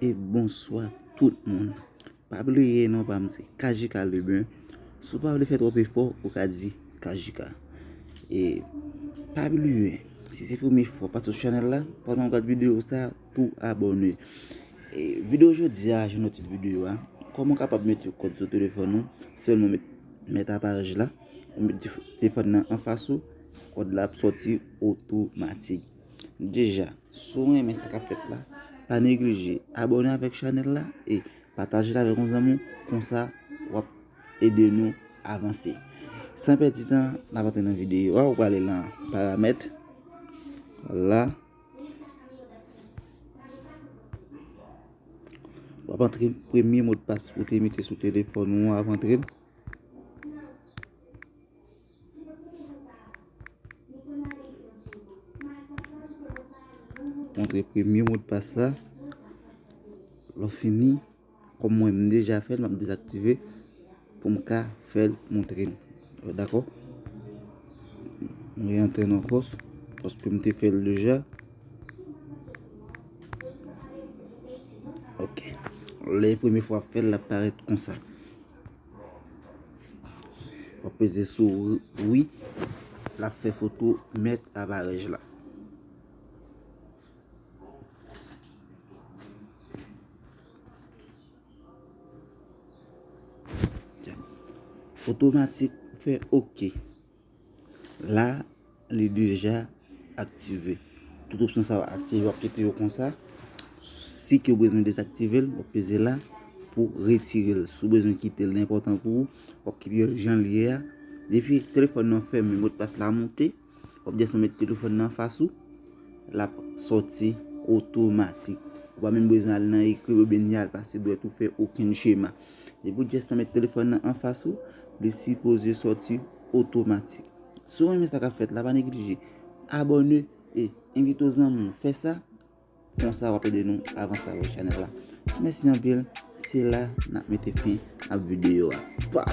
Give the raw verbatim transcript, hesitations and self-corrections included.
E bonswa tout moun. Pa bliye non pa m se K J K Leblanc. Si w pa vle fè twòp efò, ou ka di K J K. E pa bliye, si se premye fwa w pase sou chanèl la, pandan w gad videyo sa, tou abòne. E videyo jodi a, jan nou tit videyo a, kòman w kapab mete kòd sou telefòn ou, sèlman mèt, mèt aparèj la, ou mete telefòn nan anfas ou, kòd la ap sòti otomatik. Deja, si w renmen sa k ap fèt la, pa neglije abòne avèk chanèl la e pataje l avèk yon zanmi w, konsa w ap ede nou avanse. San pèdi tan, n ap antre nan videyo a, ou prale nan paramèt. Vwala. W ap antre premye modpas ou te mete sou telefòn ou an, w ap antre l. Montre premye modpas la. Lè w fini, kòm mwen m deja fè l, m ap dezaktive pou m ka fè l montre n. Dakò? M reantre nan ankò, paske m te fè l deja. Ok. Lè premye fwa w ap fè l, l ap parèt konsa. W ap peze sou wi, l ap fè foto mèt aparèj la. Otomatik, fè oke. La, li deja aktive. Tout opsyon sa yo aktive, w ap kite yo konsa. Si ke w bezwen dezaktive l, w ap peze la pou retire l. Si w bezwen kite l, li enpòtan pou ou, w ap kite l jan l ye a. Depi telefòn nan fèmen, modpas la moute, w ap just mete telefòn nan anfas ou, l ap sòti otomatik. Ou pa menm bezwen al nan ekri oubyen ni al pase dwèt ou fè okenn chema. Depi w just mete telefòn nan anfas ou, li sipoze sòti otomatik. Si w renmen sa k ap fèt la, pa neglije abòne e envite w zanmi w fè sa. Konsa w ap ede nou avanse avèk chanèl la. Mèsi anpil. Se la n ap mete fen ak videyo a. Pash!